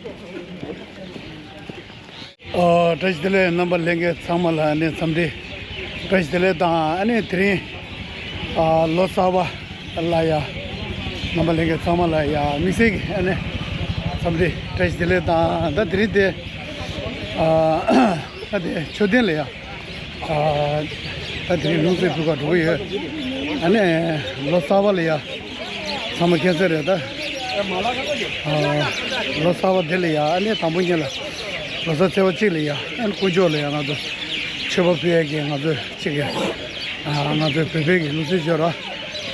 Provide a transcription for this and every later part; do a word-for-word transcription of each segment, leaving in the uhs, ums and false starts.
ཨ། བཀྲ་ཤིས་བདེ་ལེགས། རྣམ་པ་ལྷན་རྒྱས་ཚང་མ་ལ་ཨ་ནི་འཚམས་འདྲི། བཀྲ་ཤིས་བདེ་ལེགས་དང་ཨ་ནི་དེ་རིང་ཨ་ལོ་གསར་པ་ལ་ཡ། རྣམ་པ་ལྷན་རྒྱས་ཚང་མ་ལ་ཡ་དམིགས་བསལ་གྱི་ཨ་ནི་འཚམས་འདྲི་བཀྲ་ཤིས་བདེ་ལེགས་དང་། ད་དེ་རིང་དེ་ཨ་ད་དེ་མཆོད་རྟེན་ལ་ཡ། ཨ་ད་དེ་རིང་ལྷུང་བཟེད་ཕུལ་ག་འགྲོ་གི་ཡོད། ཨ་ནི་ལོ་གསར་པ་ལ་ཡ། ཚང་མ་མཁྱེན་གསལ་རེད་ད། ཨ་ལོ་གསར་པ་དེ་ལ་ཡ་ཨ་ནི་དང་པོ་ཉིད་ལ་ལོ་གསར་ཚེས་པ་གཅིག་ལ་ཡ་ཨ་ནི་དཀོན་མཆོག་ལ་ཡ་ང་ཚོ་མཆོད་པ་ཕུལ་ཡ་གི་ང་ཚོ་གཅིག་གི་ཨ་ང་ཚོའི་བོད་པའི་གི་ལུགས་སྲོལ་ཅིག་ཡོད་ར།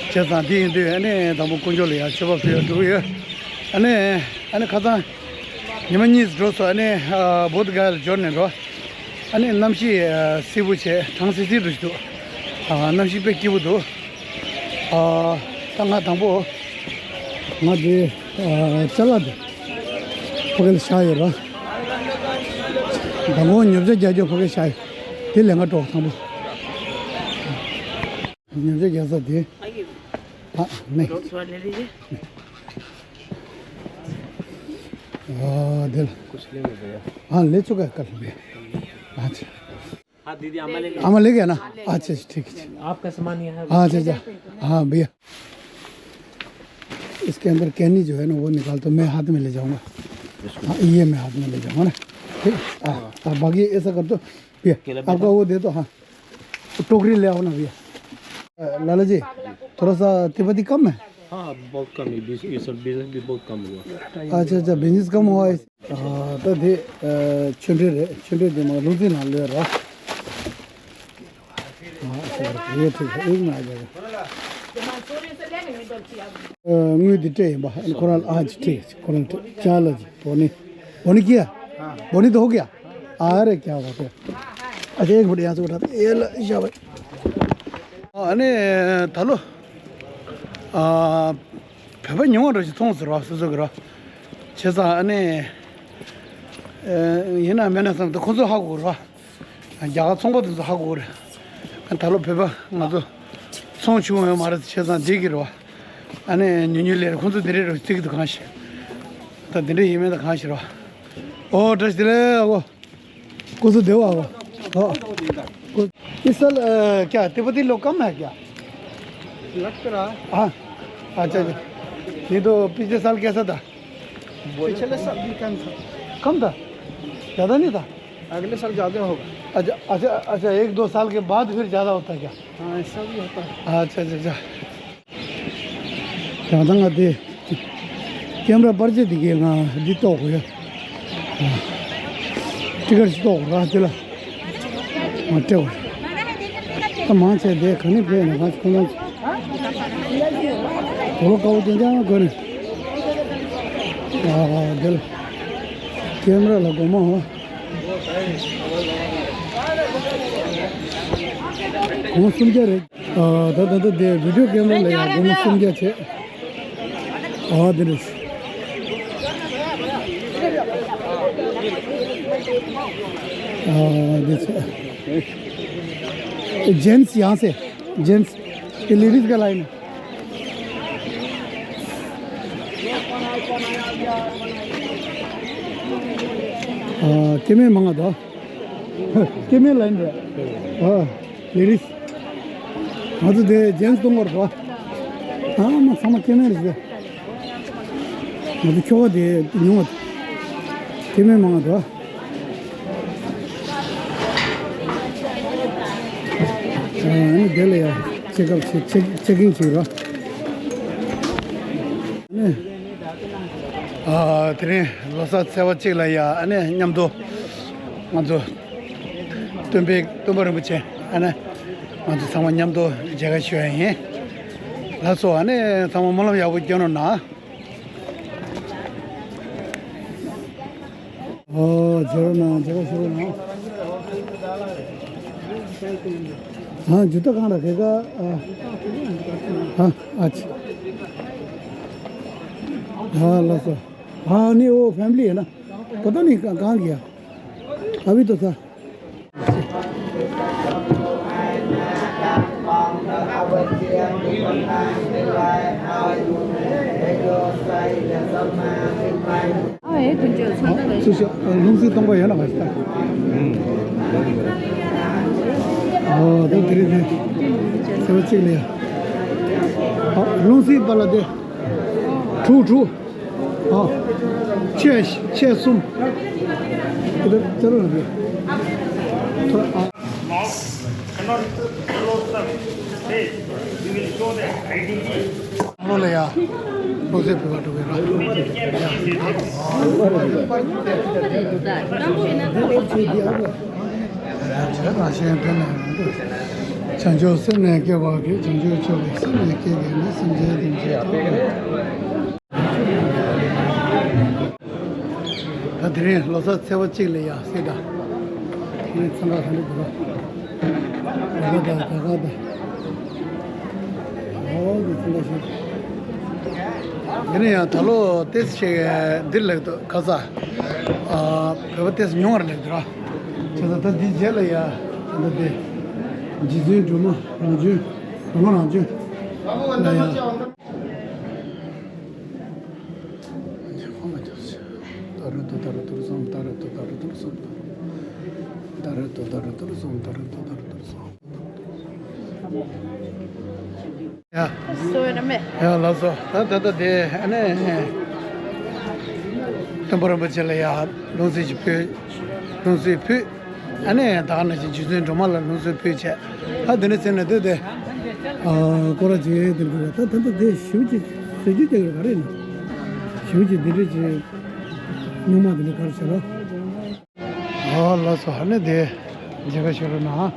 བྱས་ཙང་དེ་ཡིན་དུས་ཨ་ནི་དང་པོ་དཀོན་མཆོག་ལ་ཡ་མཆོད་པ་ཕུལ་ཡ་འགྲོ་གི་ཡོད། ཨ་ནི་ཨ་ནི་ཁ་སང་ཉི་མ་གཉིས་འགྲོ་སོང་། ཨ་ནི་ཨ་བོད་ག་ལ་འབྱོར་ནས་འགྲོ། ཨ་ནི་གནམ་གཤིས་ཨ་བསིལ་པོ་བྱས། གྲང་སིལ་སིལ་རུ་ཞིག་འདུག་ཨ་གནམ་གཤིས་དཔེ་སྐྱིད་པོ་འདུག་ཨ་ད་ང་དང་པོ་ང་འདི་ཨ་ཅ་ལག་འདི་ཕ་གི་ལ་བཞག་ཡོད་ར། མདང་དགོང་ཉོ་ཆ་རྒྱག་རྒྱུ་ཕ་གི་བཞག་ཡོད། དེ་ལས་ང་འགྲོ་དང་པོ་ཉོ་ཆ་རྒྱག་ས་དེ། ཨ་ནི། हाँ, दिल। कुछ लेंगे भैया। हाँ, ले चुका है कल भी। अच्छा। हाँ दीदी, अम्मा ले गए। अम्मा ले गया ना? अच्छा, अच्छा, ठीक है। आपका सामान यहाँ है। हाँ, अच्छा, अच्छा। हाँ भैया, इसके अंदर कैनी जो है ना, वो निकाल दो, मैं हाथ में ले जाऊंगा। हाँ, ये मैं हाथ में ले जाऊंगा ना। ठीक। हाँ, हाँ, बाकी ऐसा कर दो भैया, केला भी आपका था। वो दे दो। हाँ, टोकरी ले आओ ना भैया। अ, लाला जी, थोड़ा सा तिब्बती कम है। हाँ, बहुत कम है, बिज-, ये सब बिजनेस भी बहुत कम हुआ। अच्छा, अच्छा, बिजनेस कम हुआ है। हाँ, तो दे, अ, छुंडे रे, छुंडे दे, मगर लूटी ना ले रहा। हाँ, अच्छा, ये ठीक है, एक में आ जाएगा। अ, मुझे डिटे है, बा-, कोरल आज ठीक है, कोरल ठीक, चार जी, बोनी, बोनी किया? हाँ। बोनी तो हो गया? अरे, क्या बात है। अच्छा, एक मिनट यहाँ से उठाते, ये लो, शाबाश। ཨ་ནི་ད་ལོ་ཨ་བོད་པ་ཉུང་བ་འདྲ་ཞིག་ཚོང་ཟེར་བ་སོ་སོ་གི་ར། བྱས་ཙང་ཨ་ནི་ཨ་ཡིན་ན་མེད་ན་བསམ་སྟེ་ཁོ་ཚོ་ཧ་གོ་ར། རྒྱ་གར་ཚོང་པ་དེ་ཚོ་ཧ་གོ་ར། ད་ལོ་བོད་པ་ང་ཚོ་ཚོང་ཆུང་ཡོད་མ་རེད། བྱས་ཙང་འགྲིག་གི་ར། ཨ་ནི་ཉུང་ཉུང་ལས་ཁོ་ཚོ་འདི་རེད་ར་བརྩི་གི་འདུག་གང་ཤེས། ད་འདི་འདྲ་ཡིན་མིན་ད་གང་ཤེས་ར། ཨོ་བཀྲ་ཤིས་བདེ་ལེགས་ཨ་ཁུ། कुछ देवा हो। हाँ। कुछ, इस साल, अ, क्या तिब्बती लोग कम है क्या? लग तो रहा है। हाँ। अच्छा, अच्छा। नहीं तो पिछले साल कैसा था? पिछले साल भी कम था। कम था? ज़्यादा नहीं था? अगले साल ज़्यादा होगा। अच्छा, अच्छा, अच्छा, एक दो साल के बाद फिर ज़्यादा होता है क्या? हाँ, ऐसा भी होता है। अच्छा, अच्छा, अच्छा। ད་ལྟ་ང་དེ་ཀེམ་ར་པར་ཆས་དེ་གའི་ང་འདི་གཏོགས་དགོས་ཡ། སྤྲི་དཀར་ཞིག་གཏོགས་དགོས་ར། དེ་ལ་ང་སྤྲད་དགོས། ད་མང་ཆེ་དེ་ག་ནས་ཕེབས་ན་གང་ཁོ་ན་དོ་ལོ་དཀར་པོ་ཅན་ཅང་དགོས་ནས། ཨ་དེ་ལ་ཀེམ་ར་ལ་སྒོར་མོ་ཧོ། གོང་སུམ་བརྒྱ་རེད། ཨ་ད་ད་ད་དེ་བི་ཌིའོ་ཀེམ་ར་ལ་ཡང་སྒོར་མོ་སུམ་བརྒྱ་བྱས། ཨ་དེ་རེད། ཨ་དེ་བྱས། जेंट्स यहाँ से, जेंट्स, ये लेडीज का लाइन है। ཨ་སྐྱེ་དམན་མང་ང་དོ། སྐྱེ་དམན་ལ་ཡིན་རེད། ཨ་ལེ་ཌིས། ང་ཚོ་དེ་ཇེན་སི་གཏོང་བར་འགྲོ། ཨ་མ་ཚང་མ་སྐྱེ་དམན་རེད་ཟེར། ང་ཚོ་ཁྱོ་ག་དེ་ཉུང་བ། སྐྱེ་དམན་མང་ང་དོ། ཨ་ནི་དེ་ལ་ཡ་ཅེག་ཨབ་བྱེད། ཅེག་ཅེག་ཨིན་བྱེད་རོགས། ཨ་ནི། ཨ་དེ་རིང་ལོ་གསར་ཚེས་པ་གཅིག་ལ་ཡ་ཨ་ནི་མཉམ་དུ་ང་ཚོ་སྟོན་པའི་སྟོན་པ་རིན་པོ་ཆེ་ཨ་ནི་ང་ཚོ་ཚང་མ་མཉམ་དུ་མཇལ་ཁ་ཞུ་ཡ་ཡིན། ལགས་སོ། ཨ་ནི་ཚང་མ་སྨོན་ལམ་ཡག་པོ་སྐྱོན་རོགས་གནང་། ཨོ། ཇེ་རོ་ན་ཇེ་རོ་ཤི་རོ་ན། ཨ་ཇུ་ཏ་གང་ར་ཁེ་ག་ཨ་ཨ་ཨ་ཅི། ཨ་ལགས་སོ། ཨ་ནི་ཨོ་ཕེ་མི་ལི་ཡིན་ན། ད་ལྟ་ནི་གང་གང་གི་ཡ། ཨ་བི་ཏོ་ས། ཨེ་དཀོན་མཆོག་ཚང་ད་ལ། སུ་ཤ་ལུང་སྲིད་སྟོང་པ་ཡོད་ན་ག་ཤ། ཨོ་ད་དེ་རིང་དེ་ཚེས་པ་གཅིག་ལ་ཡ། ཨ་ལུང་སྲིད་པ་ལ་དེ་དྲུག་དྲུག་ཨ་ཆེ་ཆེ་གསུམ། དེ་ལ་ལ་དེ་ཨ། Lost, cannot close the page. We will show the I D G. ལོ་ལ་ཡ། ལོ་ཚེ་བོད་པ་འགྲོ་བའི་ར། བྱང་ཆུབ་སེམས་ནས་སྐྱེ་བ་གི། བྱང་ཆུབ་སེམས་ནས་སྐྱེ་བ་གི། བྱང་ཆུབ་མཆོག་གི་སེམས་ནས་སྐྱེ་བའི་ནི། སེམས་ཅན་ཐམས་ཅད་ཐོབ་པའི། ད་དེ་རིང་ལོ་གསར་ཚེས་པ་གཅིག་ལ་ཡ་སྲིད་ད། དེ་རིང་འཚང་ཁ་ག་འདྲ་འདུག་ག་ད་ག་ད་ག་ག་ད། ཨོ་དེ་འཚང་ཁ་ཞིག་དེ་ནས་ཡང་ད་ལོ་ཏེ་ཞིག་འདིར་ལེགས་འདུག་ག་ས། ཨ་བོད་པ་ཏེ་ཉུང་བར་ལེགས་འདུག་ར། བྱས་ཙང་ད་འདི་རྗེས་ལ་ཡ་ད་ལྟ་དེ་རྗེ་བཙུན་སྒྲོལ་མ་རང་བྱོན། སྒྲོལ་མ་རང་བྱོན་ལ་ཡ། ད་རུ་ཏུ་ད་རུ་ཏུ་རུ་སོང་། ད་རུ་ཏུ་ད་རུ་ཏུ་རུ་སོང་། ད་རུ་ཏུ་ད་རུ་ཏུ་རུ་སོང་། ད་རུ་ཏུ་ད་རུ་ཏུ་རུ་སོང་། ཡ། སོ་ཡ་མེ། ཡ་ལགས་སོ། ད་ད་ད་དེ་ཨ་ནི་སྟོན་པ་རིན་པོ་ཆེ་ལ་ཡ་ལུང་སྲིད་ཅིག་ཕུལ། ལུང་སྲིད་ཕུལ། ཨ་ནི་ད་ག་ནང་བཞིན་རྗེ་བཙུན་སྒྲོལ་མ་ལ་ལུང་སྲིད་ཕུལ་བྱས། ཨ་དེ་ནས་ཚེ་ན་དུས་དེ། ཨ་སྐོར་ར་བྱེད་དེ་འདུག་ད་ད་ད་དེ་ཞིབ་ཅིག་ཟེར་རྒྱུ་དེ་ག་རེ་ཡིན་ན། ཞིབ་ཅིག་འདི་འདྲ་ཅིག་སྙུང་མ་དེ་ནི་ག་རེ་བྱེད་རོགས། ཨོ་ལགས་སོ། ཨ་ནི་དེ་མཇལ་ཁ་ཞུ་རོགས་གནང་།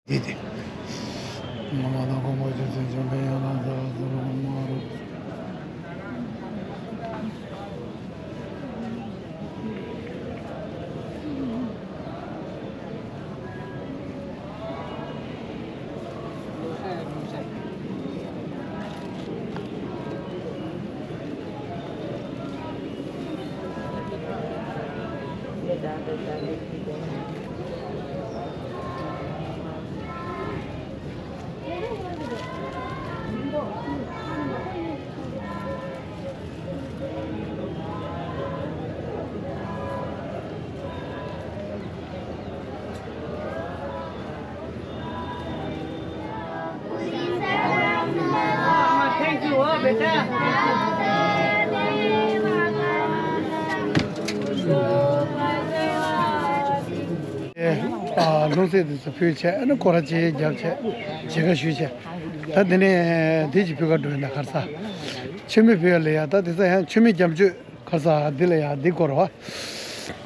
འདི་སྟེ། ང་མ་དང་གོང་མ་ཆོས་སེང་ཆོས་འཕེལ་ཡང་ན་ཟ་བ་ཟ་བ་མ་རུ། ལྷུང་བཟེད་དེ་ཚོ་ཕུལ་བྱས། ཨ་ནི་སྐོར་ར་ཅིག་བརྒྱབ་བྱས། མཇལ་ཁ་ཞུས་བྱས། ད་དེ་ནས་དེ་ཅིག་ཕུལ་ག་འགྲོ་ཡིན་ན་ཁར་ས། མཆོད་མེ་ཕུལ་ཡ་ལ་ཡ། ད་དེ་ཚ་ཡང་མཆོད་མེ་རྒྱབ་མཆོད་ཁར་ས་འདི་ལ་ཡ་འདི་སྐོར་བ།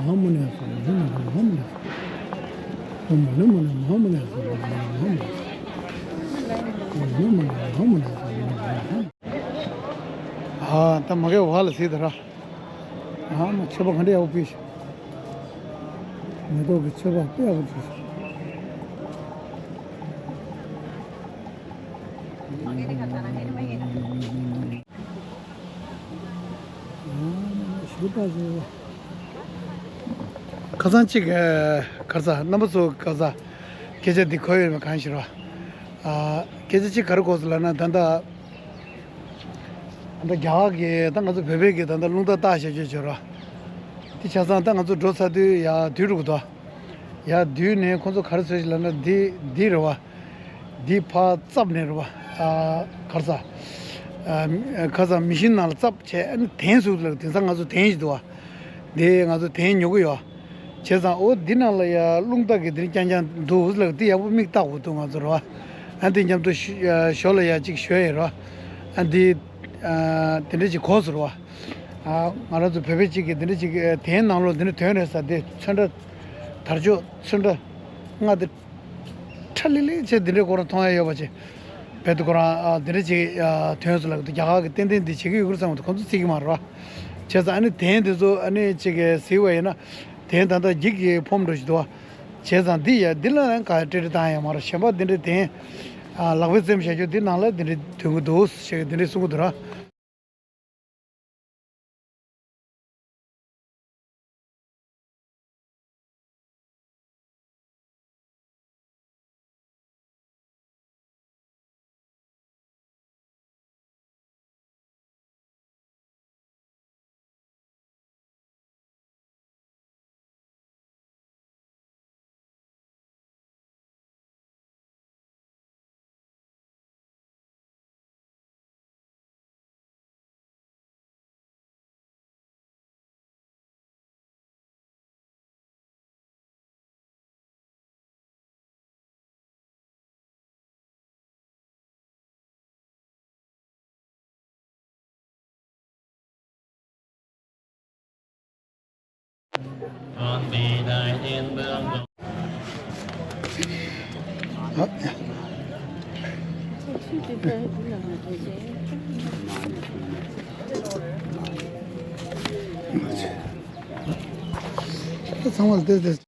མ་ཧཱ་མུ་ནེ་སྭཱ་ཧཱ། མ་ཧཱ་མུ་ནེ་སྭཱ་ཧཱ། ཨོཾ་མ་ཎི་མ་ཎི་མ་ཧཱ་མུ་ནེ་སྭཱ་ཧཱ། མ་ཎི་མ་ཎི་མ་ཧཱ་མུ་ནེ་སྭཱ་ཧཱ། མ་ཎི་མ་ཎི་མ་ཧཱ་མུ་ནེ་སྭཱ་ཧཱ། ཨ་ད་མ་གི་བ་ལ་སི་ད་ར། ཨ་མ་མཆོད་པ་ག་འདྲ་ཡག་པོ་ཕུལ་ཤག་མེ་ཏོག་གི་མཆོད་པ་དཔེ་ཡག་པོ་ཕུལ་ཤག་ཁ་སང་གཅིག་ག་རེ་ཟ། རྣམ་པ་ཚོ་ག་རེ་ཟ། སྐད་ཆ་འདི་གོ་ཡོད་མེད་གང་ཤེས་རོ། ཨ་སྐད་ཆ་གཅིག་ག་རེ་གོ་སོང་ལབ་ན། ད་ལྟ་ད་ལྟ་རྒྱ་གར་གྱི་ད་ང་ཚོ་བོད་པའི་གི་ད་ལྟ་རླུང་རྟ་བཏགས་བཞག་རྒྱུ་བྱོས་རོ། དེ་ཆ་ཚང་ད་ང་ཚོ་འགྲོ་ཚར་དུས་ཡར་དུས་རུ་གི་དོ། ཡར་བསྡུས་ནས་ཁོང་ཚོ་ག་རེ་བཟོས་ཤིག་ལབ་ན། འདི་འདི་རེད་བ། འདི་ཕར་བཙབ་ནས་རེད་བ། ཨ་ག་རེ་ཟ། ཨ་ག་རེ་ཟ། མི་ཤིན་ནང་ལ་བཙབ་བྱས། ཨ་ནི་དེང་སུ་ལ་དེང་སང་ང་ཚོ་དེང་ཞིག་འདུག་བ། འདི་ང་ཚོ་དེང་ཉོ་གི་ཡོད། བྱས་ཙང་འོ་འདི་ནང་ལ་ཡ་རླུང་རྟ་གི་འདི་རྐྱང་རྐྱང་འདུག་ལ། འདི་ཡག་པོ་མིག་བལྟ་དགོས་འདུག་ང་ཚོ་རེད་བ། ཨ་འདི་མཉམ་དུ་ཞོ་ལ་ཡ་གཅིག་ཞོ་ཡི་རེད་བ། ཨ་འདི་ཨ་དེ་འདྲ་ཅིག་གོ་སོང་རེད་བ། ཨ་ང་རང་ཚོ་བོད་པའི་གཅིག་གིས་འདི་འདྲ་ཅིག་དེའི་ནང་ལོགས་འདི་འདྲ་ཐོན་རེད་ཟེར། དེ་ཚོན་ཁྲ་དར་ལྕོག་ཚོན་ཁྲ་ལྔ་དེ་ཁྲ་ལི་ལི་བྱས་འདི་འདྲའི་སྐོར་མཐོང་ཡ་ཡོད་པ་ཅིག་བོད་དུ་ཁོ་རང་ཨ་འདི་འདྲ་ཅིག་ཨ་ཐོན་སོང་ལབ་འདུག་རྒྱ་གར་གྱིས་ཏན་ཏན་འདི་བྱེད་ཀྱི་ཡོད་ཀྱི་རེད་བསམ་གྱི་འདུག་ཁོང་ཚོ་བརྩི་གི་མ་རེད་བ། བྱས་ཙང་ཨ་ནི་དེང་འདི་ཚོ་ཨ་ནི་ཅིག་གིས་གཟིགས་པ་ཡིན་ན། དེང་ད་ལྟ་འགྱིག་གི་ཕོམ་འདྲ་ཞིག་འདུག་བ། བྱས་ཙང་འདི་ཡ་འདི་ལ་ཡང་ག་ཡ་སྤྲེལ་སྤྲེལ་བཏང་ཡ་མ་རེད། གཞན་པ་འདི་འདྲའི་དེང་ཨ་ལག་པས་བཙེམས་བཞག་རྒྱུ་འདི་ནང་ལ་འདི་འདྲའི་ཐོན་གྱི་འདུག་ཞེས་འདི་འདྲའི་གསུང་གི་འདུག་ར། ཚང་མ་ལ་ཏོག་ཙམ།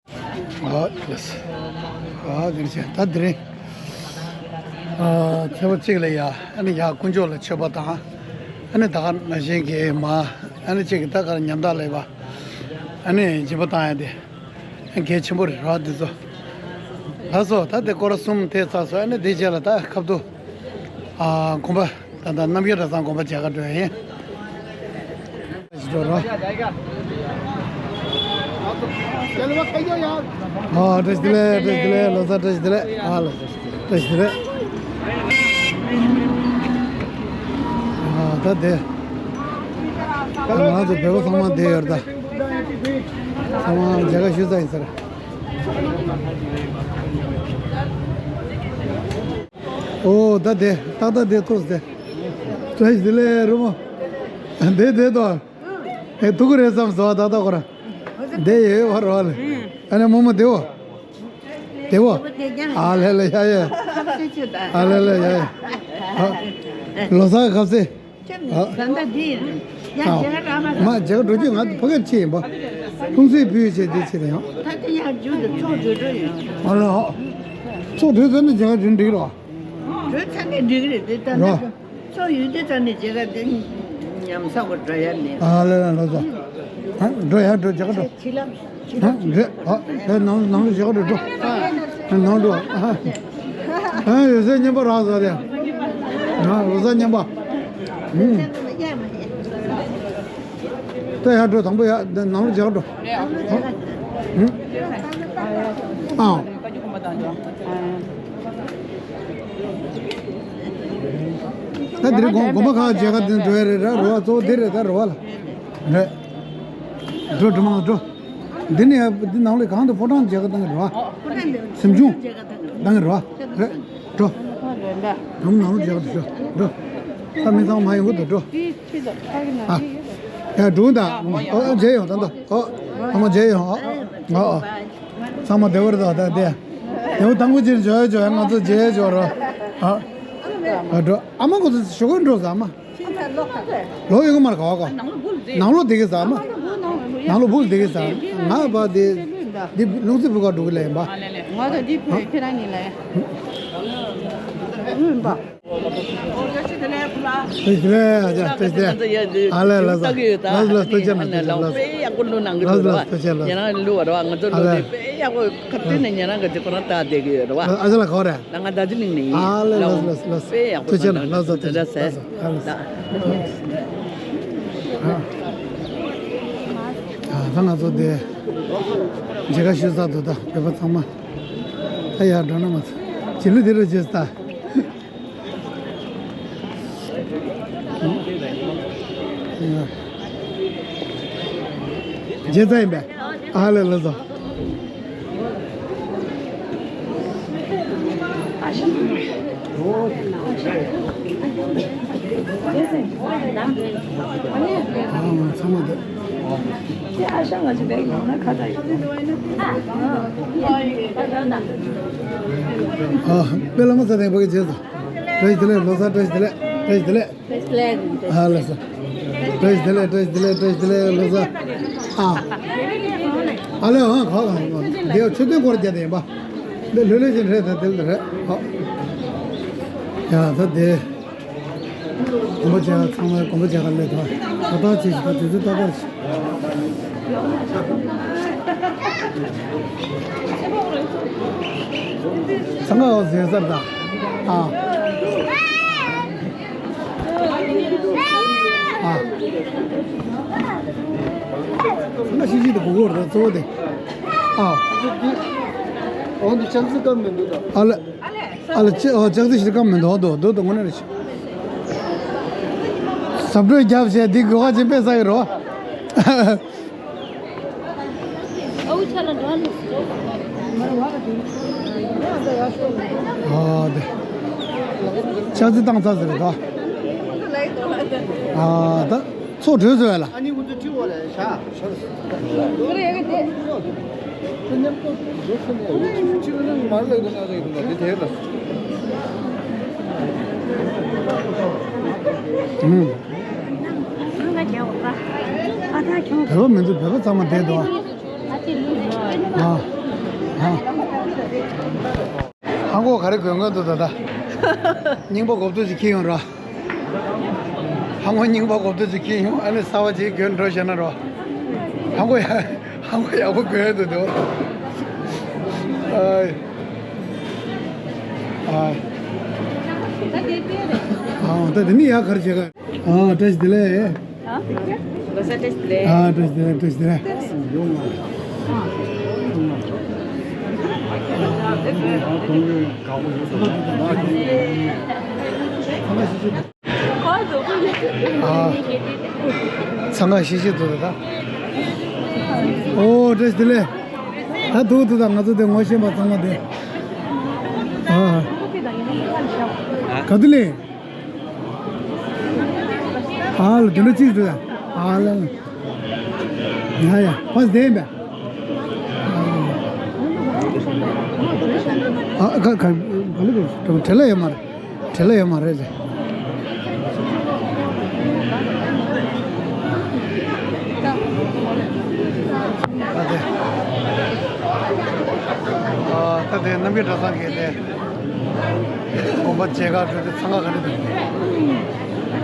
ཨ་ལགས། ཨ་དེ་རེད་བྱས། ད་དེ་རིང་ཨ་ཚེས་པ་གཅིག་ལ་ཡ་ཨ་ནི་ཡ་དཀོན་མཆོག་ལ་མཆོད་པ་དང་། ཨ་ནི་ད་ག་ནང་བཞིན་གྱི་མ་ཨ་ནི་གཅིག་གི་ད་ག་ཉམ་ཐག་ལ་ཡ་ཨ་ནི་སྦྱིན་པ་བཏང་ཡ་དེ་གལ་ཆེན་པོ་རེད་ར། འདི་ཚོ་ལགས་སོ། ད་དེ་སྐོར་གསུམ་དེ་ཚར་སོང་། ཨ་ནི་དེ་རྗེས་ལ་ད་ཁ་ཐུག་ཨ་དགོན་པ། ད་ལྟ་རྣམ་རྒྱལ་གྲྭ་ཚང་དགོན་པ་མཇལ་ཁ་འགྲོ་ཡ་ཡིན། འགྲོ་རོགས། ཨ་བཀྲ་ཤིས་བདེ་ལེགས། བཀྲ་ཤིས་བདེ་ལེགས། ལོ་གསར་བཀྲ་ཤིས་བདེ་ལེགས། ཨ་ལོ་བཀྲ་ཤིས་བདེ་ལེགས། ཨ་ད་དེ་ད་ང་ཚོ་བོད་པ་ཚང་མ་བསྡད་ཡོད་རེད། ད་ཚང་མ་མཇལ་ཁ་ཞུ་ས་ཡིན་ཟེར། ཨོ་ད་དེ་ཏག་ཏག་དེ་ཐུག་སྟེ། བཀྲ་ཤིས་བདེ་ལེགས་རི་མོ། དེ་དེ་དོ། ཨེ་ཐུག་གི་རེད་བསམ་སོང་ད་ལྟ་ཁོ་རང་། དེ་ཡོད་བར་བ་ལ། ཨ་ནི་རྨོ་མོ་དེ་བོ། དེ་བོ། ཨ་ལེ་ལེ་ཡ་ཡ། ཨ་ལེ་ལེ་ཡ་ཡ། ཨ། ལོ་གསར་ག་ཚོད། ཨ། ད་ལྟ་འདི་ཡིན། ཡ་ཨ། མཇལ་ཁ་གྲངས་མ། མ་མཇལ་ཁ་འགྲོ་རྒྱུ་ང་ཕ་གིར་ཕྱིན་ཡིན་པ། ལྷུང་བཟེད་ཕུལ་བྱས་འདི་བྱས་ཡང་། ད་དེ་ཡང་རྒྱུན་དུ་ཚོགས་འགྲོ་འགྲོ་ཡོད། ཨ་ལེ་ཧ། ཚོགས་འགྲོ་ཚར་ནས་མཇལ་ཁ་འགྲོ་འགྲིག་རོགས། འགྲོ་ཚར་ནས་འགྲིག་གི་རེད་དེ་ད་ལྟ། རོ། ཚོགས་ཡོད་དུས་ཙམ་ནས་མཇལ་ཁ་དེ་ཉམས་ས་གོ་འགྲོ་ཡ་མེད། ཨ་ལེ་ལེ་ལོ་ཚོ། ཨ་འགྲོ་ཡ་འགྲོ་མཇལ་ཁ་འགྲོ། ཕྱི་ལམ། ཕྱི་ཨ་ལམ། འགྲོ། ཨ་ནང་ནང་ལ་མཇལ་ཁ་འགྲོ་འགྲོ། ཨ་ནང་འགྲོ། ཨ། ཨ་ཡོད་ཚད་མཉམ་པ་རག་ཟེར་ཏེ། ཨ་ལོ་གསར་མཉམ་པ། ཨུམ། ད་ཡར་འགྲོ། དང་པོ་ཡར་ནང་ལོགས་མཇལ་ཁ་འགྲོ། ཨུམ། ཨ། ད་འདིར་དགོན་དགོན་པ་ཁག་མཇལ་ཁ་འདི་འགྲོ་ཡ་རེད། ར་རོ་བ་གཙོ་བོ་འདི་རེད། ད་རོ་བ་ལ་རེད། འགྲོ་འགྲོ་མང་འགྲོ། འདི་ནས་འདི་ནང་ལས་གང་དུ་ཕོ་བྲང་མཇལ་ཁ་བཏང་གི་རེད་བ། སེམས་ཆུང་བཏང་གི་རེད་བ། རེད། འགྲོ། སྒྲུང་ནང་ལ་མཇལ་ཁ་འདི་ཤོག་འགྲོ། ད་མི་ཚང་མ་ཡོང་གི་འདུག་འགྲོ། ཨ། ཡ་འགྲོ་ད། ཨོ་མཇལ་ཡོང་། ད་ད་ཨོ། ཨ་མ་མཇལ་ཡོང་། ཨོ་ཨོ་ཨོ། ཚང་མ་བདེ་བར་ད་ད་བདེ། དེའུ་དང་པོ་ཅིག་འཇོག་འཇོག་ང་ཚོ་མཇལ་འཇོག་རོགས། ཨ། ཨ་འགྲོ། ཨ་མ་ཁོ་ཚོ་ཞོགས་ཀས་འགྲོ་ཟ་མ། ལོ་ཡོད་གི་མར་ག་བ་གོ། ནང་ལོ་བུལ་དེ་གི་ཟ་མ། ནང་ལོ་བུལ་དེ་གི་ཟ། ང་བ་དེ། འདི་ལུང་རྩེ་བུ་ག་འགྲོ་གི་ལས་ཡིན་པ། ང་ཚོ་འདི་བུ་ཁྱེད་རང་གཉིས་ལ། ལུས་པ། ཏེ་ཏེ་ཨ་ལེ་ལ་ཟ། ལ་ཟ་ལ་ཟ། ཏེ་ཅེ་ན་ཏེ་ཅེ་ལ་ཟ། ལ་ཟ་ལ་ཟ། ཏེ་ཅེ་ལ་ཟ། ཉེ་རང་ལུ་བ་ར་བ། ང་ཚོ་ལོ་ལེ་དཔེ་ཡག་པོ་ཁ་ཏོན་ནས་ཉེ་རང་གི་ཅི་ཁོ་རང་ལྟ་བསྡད་གི་ཡོད་ར་བ། ཨ་ཟ་ལ་ག་བ་རེད། ད་ང་ད་ཅི་ནིང་ནས་ཡིན། ཨ་ལེ་ལ་ཟ་ལ་ཟ། དཔེ་ཡག་པོ། ཏེ་ཅེ་ན་ལ་ཟ། ཏེ་ཅེ་ལ་ཟ། ལ་ཟ། ཨ་ད་ང་ཚོ་དེ་མཇལ་ཁ་ཞུ་ས་འདུག་ད་བོད་པ་ཚང་མ། ད་ཡར་འགྲོ་ན་མ་ཚོ་བྱེད་ལུགས་དེ་རུ་བྱེད་ས། མཇལ་ས་ཡིན་པས། ཨ་ལེ་ལ་ཟ། ཚང་མ་འདུག་ཨ། དཔེ་ལ་མ་ཚ་དེ་བ་གི་རྗེས་སུ། བཀྲ་ཤིས་བདེ་ལེགས། ལོ་གསར་བཀྲ་ཤིས་བདེ་ལེགས། བཀྲ་ཤིས་བདེ་ལེགས། ཨ་ལ་ས། བཀྲ་ཤིས་བདེ་ལེགས། བཀྲ་ཤིས་བདེ་ལེགས། བཀྲ་ཤིས་བདེ་ལེགས། ལོ་གསར། ཨ། ཨ་ལེ། ཨ་ཁ་ཁ། འདི་མཆོད་རྟེན་སྐོར་རྒྱག་དེ་ཡིན་པ། འདི་ལྷོད་ལྷོད་ཅིག་རེད། ད་དེ་ལ་རེད། ཨ། ཡ་ད་དེ། དགོན་པ་མཇལ་ཁ། ཚང་མས་དགོན་པ་མཇལ་ཁ་སླེབས་དང་། ད་ལྟ་བྱེད་ཞིག་ད་དུས་ཚོད་ཏག་ཏག་ཞིག་ཚང་མ་འོ་ཟེར་ས་རེད་ད། ཨ། ཨ། ཚང་མ་ཤི་ཤི་དེ་གོ་གོ་རེད་གཙོ་བོ་དེ། ཨ། འོ་འདི་ཅང་ཙི་ཀ་མི་འདུག་ད། ཨ་ལ། ཨ་ལ་ཅི། ཨོ་ཅག་ཙི་ཞིག་ཀ་མི་འདུག་འདུག་འདུག་འདུག་དངོས་གནས་རེད། ཟབ་སྤྲོས་རྒྱབ་བྱས་འདི་སྒོ་ཁ་ཅིག་ཕེབས་ས་ཡོད་རོ། ཨོ་དེ། ཅག་ཙི་བཏང་ཚར་ཟེར་རེད་ད། ཨ་ད། ཚོགས་གྲོལ་སོང་ཡ་ལ། ཨུམ། བོད་པ་མི་འདུག་བོད་པ་ཚང་མ་བསྡད་འདུག་ཨ། ཨ། ཧང་གོ་ག་རེ་གོན་གོན་འདུག་ད་ལྟ། རྙིང་པ་གོ་ཐོས་ཅིག་འཁྱེར་ཡོང་ར། ཧང་གོ་རྙིང་པ་གོ་ཐོས་ཅིག་འཁྱེར་ཡོང་། ཨ་ནི་གསར་པ་ཅིག་གྱོན་འགྲོ་བྱས་ན་རོ། ཧང་གོ་ཡ། ཧང་གོ་ཡག་པོ་གོན་འདུག་དེ། ཨ། ཨ། ད་དེ་ནི་ཡ་གར་བྱེད་ག་ཨ། བཀྲ་ཤིས་བདེ་ལེགས། ཨ། ལོ་གསར་བཀྲ་ཤིས་བདེ་ལེགས། ཨ། བཀྲ་ཤིས་བདེ་ལེགས། བཀྲ་ཤིས་བདེ་ལེགས། ཨ། འཚང་ཁ་ཤིག་ཤིག་འདུག་ད། ཨོ་བཀྲ་ཤིས་བདེ་ལེགས། ད་འདུག་འདུག་ད་ང་ཚོ་དེ་ངོ་ཤེས་པ་ཚང་མ་དེ། ཨ། ག་དུས་ལེན། ཨ་ལ་དེ་འདྲ་ཅིག་འདུག་ཨ་ལ། ཡ་ཡ་ཕ་བདེན་པས། ཨ་ག་ག་ག་ལེ་ག་བྲེལ་ལ་ཡོད་མ་རེད། བྲེལ་ལ་ཡོད་མ་རེད་ཟེར། ད་དེ། ཨ་ད་དེ་རྣམ་རྒྱལ་གྲྭ་ཚང་གི་དེ། དགོན་པ་མཇལ་ཁ་འགྲོ་དུས་འཚང་ཁ་ག་རེ་འདུག་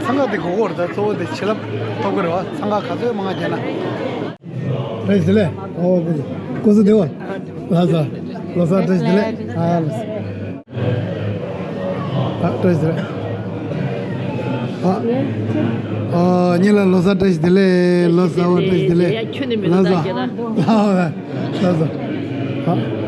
འཚང་ཁ་དེ་གོ་གོ་རེད་ད། གཙོ་བོ་དེ་བྱིན་རླབས་ཐོབ་ཀྱི་རེད་བ། འཚང་ཁ་ག་ཚོད་མང་བ་རྒྱག་ན། བཀྲ་ཤིས་བདེ་ལེགས། ཨོ་སྐུ་གཟུགས་སྐུ་གཟུགས་བདེ་བ། ལགས་སོ། ལོ་གསར་བཀྲ་ཤིས་བདེ་ལེགས། ཨ་ལགས་སོ། ཨ། བཀྲ་ཤིས་བདེ་ལེགས། ཨ། ཨ། ཉིད་ལ་ལོ་གསར་བཀྲ་ཤིས་བདེ་ལེགས། ལོ་གསར་བ་བཀྲ་ཤིས་བདེ་ལེགས། ཡ། ཁྱོད་ནི་མི་ལོ་གསར་རྒྱལ་ལ། ལགས་སོ། ལགས་སོ། ཨ།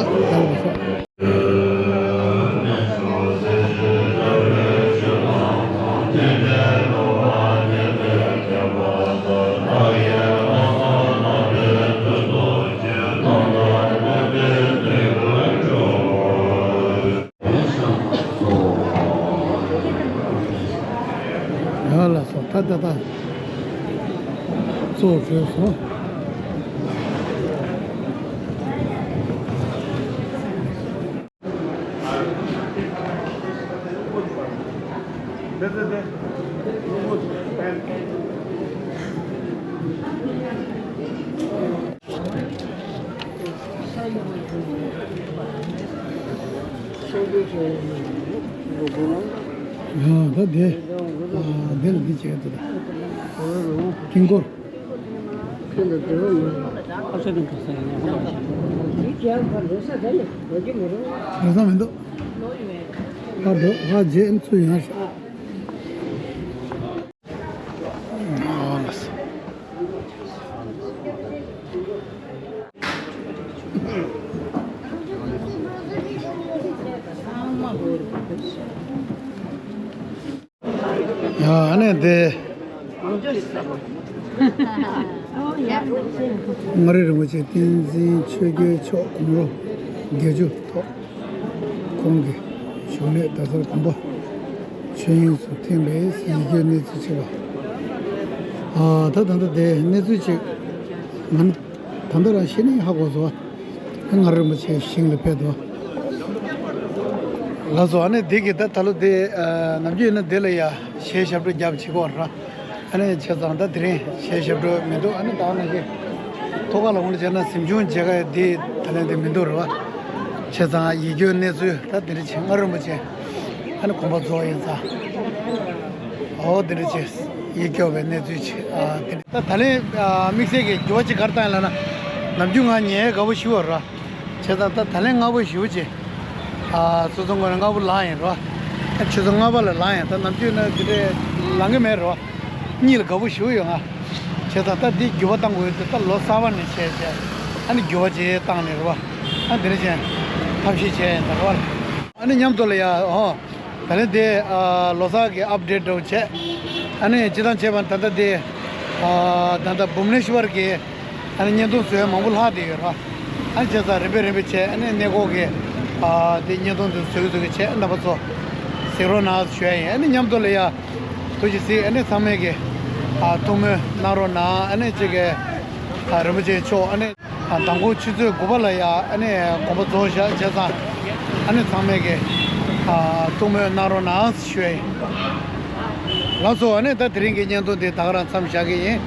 ཨ། ལགས་སོ། ཡ། ལགས་སོ། ད་ད་ད། གཙོ་བོ་བྱས་སོང་། ཡང་ད་དེ། ཨ། དེ་ལ་འདི་བྱས་འདུག་ད། དཀྱིལ་འཁོར། ལོ་གསར་མི་འདུག་ཨ། འགྲོ། ཨ། རྗེས་ཚུར་ཡོང་ཤག་ཡ། ཨ་ནི་དེ། མངའ་རིས་རིན་པོ་ཆེ་བསྟན་འཛིན་ཆོས་རྒྱལ་མཆོག་དགུང་ལོ་བརྒྱད་ཅུ་ཐོག་ཁོང་གི་བཞུགས་གནས་རྡ་སར་དགོན་པ་ཆོས་དབྱིངས་སུ་ཐིམ་པའི་ཡིད་སྐྱོའི་གནས་ཚུལ་ཅིག་ལ། ཨ། ད་ད་ལྟ་དེ་གནས་ཚུལ་ཅིག་ང་ད་ལྟ་རང་ཤེས་ནས་ཧ་གོ་སོང་། མངའ་རིས་རིན་པོ་ཆེ་ཞིང་ལ་ཕེབས་འདུག་ལགས་སོ། ཨ་ནི་དེ་གི་ད་ད་ལོ་དེ། ཨ། ནམ་རྒྱུན་ཡིན་ན་དེ་ལ་ཡ་གཞས་ཞབས་བྲོ་རྒྱབ་བྱེད་ཀྱི་ཡོད་རེད། ཨ་ནི་བྱས་ཙང་ད་དེ་རིང་གཞས་ཞབས་བྲོ་མི་འདུག་ཨ་ནི་ད་ནང་བཞིན་ཐོག་ཁ་ལ་འོང་ལ་བྱས་ན་གཟིམ་ཆུང་མཇལ་ཁ་དེ་ད་ལན་དེ་མི་འདུག་རེད་པ། བྱས་ཙང་ཡིད་སྐྱོའི་གནས་ཚུལ། ད་དེ་རིང་ཆེ་མངའ་རིས་རིན་པོ་ཆེ་ཨ་ནི་དགོངས་པ་རྫོགས་ཡིན་ཙང་། ཨོ། དེ་འདྲ་བྱས་ཡིད་སྐྱོ་བའི་གནས་ཚུལ་ཅིག་ཨ། དེ་ད་ད་ལན། ཨ། དམིགས་བསལ་གྱི་འགྱུར་བ་ཅིག་ག་རེ་བཏང་ཡིན་ལབ་ན། ནམ་རྒྱུན་ང་ཉལ་དགའ་པོ་ཞེ་པོ་རེད། བྱས་ཙང་ད་ད་ལན་སྔ་པོ་ཞེ་པོ་ཅིག་ཨ། སོ་སོ་ངོས་ནས་སྔ་པོ་ལངས་ཡིན་རེད། ཆུ་ཚོད་ལྔ་པ་ལ་ལངས་ཡིན། ད་ནམ་རྒྱུན་ན་དེ་འདྲས་ལངས་གི་མེད་རེད། གཉིད་ལ་དགའ་པོ་ཞེ་པོ་ཡོད་ང་། བྱས་ཙང་ད་འདི་འགྱུར་བ་བཏང་དགོས་ཡོད་དུས། ད་ལོ་གསར་པ་ནས་བྱས་བྱས། ཨ་ནི་འགྱུར་བ་ཅིག་བཏང་ནས་རེད་པ། ཨ། དེ་འདྲ་བྱས་ཐབས་ཤེས་བྱས་ཡིན་ད་རེད་པ། ཨ་ནི་མཉམ་དུ་ལ་ཡ། ཨོ། ད་ལན་དེ། ཨ། ལོ་གསར་གྱི་ཨབ་ཌེཊ་འདྲ་བོ་བྱས། ཨ་ནི་སྤྱིར་བཏང་བྱས་པ་ད་ལྟ་དེ། ཨ། ད་ལྟ་བྷུབ་ནེ་ཤི་ཝར་གྱི་ཨ་ནི་བརྙན་ཐུང་བཟོ་ཡ་མང་པོ་ལྷག་བསྡད་ཡོད་རེད། ཨ་ནི་བྱས་ཙང་རིམ་པས་རིམ་པས་བྱས། ཨ་ནི་གནས་སྐོར་གྱི། ཨ། དེ་བརྙན་ཐུང་དེ་བཟོ་གི་བཟོ་གི་བྱས། རྣམ་པ་ཚོ་གཟིགས་རོགས་གནང་ཞུ་ཡ་ཡིན། ཨ་ནི་མཉམ་དུ་ལ་ཡ་ཐུགས་རྗེ་གཟིགས། ཨ་ནི་ཚང་མས་ཀྱི། ཨ། ཐུགས་སྨོན་གནང་རོགས་གནང་། ཨ་ནི་ཅིག་གི། ཨ། རིན་པོ་ཆེ་མཆོག་ཨ་ནི། ཨ། མདང་དགོང་ཆུ་ཚོད་དགུ་པ་ལ་ཡ་ཨ་ནི་དགོངས་པ་རྫོགས་བཞག་བྱས་ཙང་། ཨ་ནི་ཚང་མས་ཀྱི། ཨ། ཐུགས་སྨོན་གནང་རོགས་གནང་ཞུ་ཡ་ཡིན། ལགས་སོ། ཨ་ནི་ད་དེ་རིང་གི་བརྙན་ཐུང་འདི་ད་ག་རང་མཚམས་བཞག་གི་ཡིན།